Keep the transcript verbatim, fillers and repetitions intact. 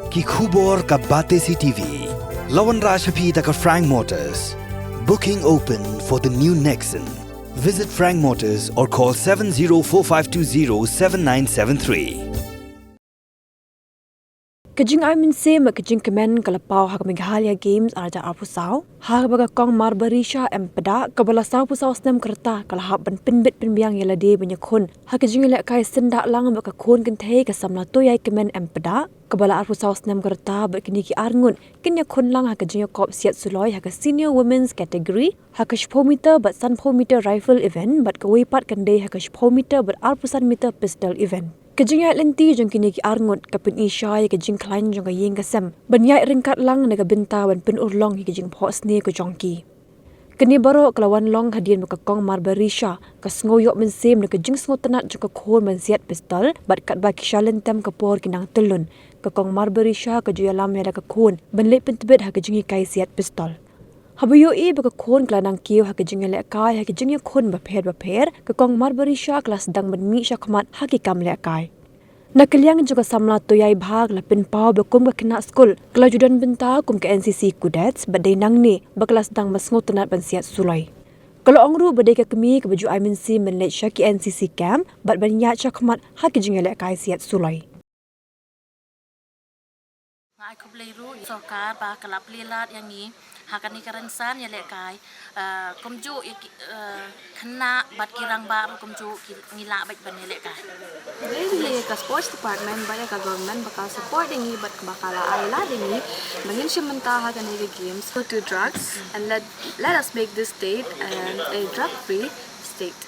Ki khubor ka Batesi T V. La wanrah sha phi da ka Frank Motors. Booking open for the new Nexon. Visit Frank Motors or call seven zero four five two zero seven nine seven three. Ka jingai mynsiem bad ka jingkmen ka la paw ha ka Meghalaya Games ar hajar arphew saw, ha kaba ka Kong Marbarisha M Pdeng, kaba la sawphew saw snem ka rta, ka la hap ban pynbit pynbiang ïa lade ban ïakhun ha ka jingïalehkai syndah lang bad ka khun kynthei ka samla Toiaikmen M Pdeng, kaba la arphew saw snem ka rta, bad kine ki arngut kin ïakhun lang ha ka jingïakop siat suloi ha ka Senior Women's Category ha ka shiphew meter bad sanphew meter rifle event, bad kawei pat kan dei ha ka shiphew meter bad arphew san meter pistol event. Ka jingïaid lynti jong kine ki arngut ka pyni shai ïa ka jingkhlaiñ jong ka ïing ka sem ban ïaid ryngkat lang na ka bynta ban pynurlong ïa ka jingphohsniew ka jong ki. Kane baroh ka la wan long hadien ba ka Kong Marbarisha ka sngew ïoh mynsiem na ka jingsngewtynnad jong ka khun ban siat pistol, bad katba ki shah lyntem ka por ki nang tyllun, ka Kong Marbarisha ka ju ïalam ïa la ka khun ban leit pyntbit ha ka jinghikai siat pistol. Haba ïohi ba ka khun ka la nang kiew ha ka jingïalehkai ha ka jingïakhun bapher bapher, ka Kong Marbarisha ka la sdang ban mih shakhmat ha ki kam lehkai. Na ka liang jong ka samla Toiaibha ka la pynpaw ba kum ka khynnah skul ka la ju don bynta kum ka N C C Cadets, bad dei nangne ba ka la sdang ban sngewtynnad ban siat suloi. Ka la ong ruh ba dei ka kmie kaba ju ai mynsiem ban leit sha ki N C C camp bad ban ïaid shakhmat ha ki jingïalehkai siat suloi. Nga ai khublei ruh ïa sorkar ba ka la plie lad ïa ngi ha kane ka rynsan ïalehkai, eh, kumjuh ïa ki, eh, khynnah bad ki rangbah ruh kumjuh ki, ngi lah beit ban ïalehkai. Khublei ïa ka sports department bad ïa ka government ba ka support ïa ngi bad ba ka la ai lad ïa ngi ba ngin shim bynta ha kane ka games. No to drugs and let, let us make this state, um, a drug free state.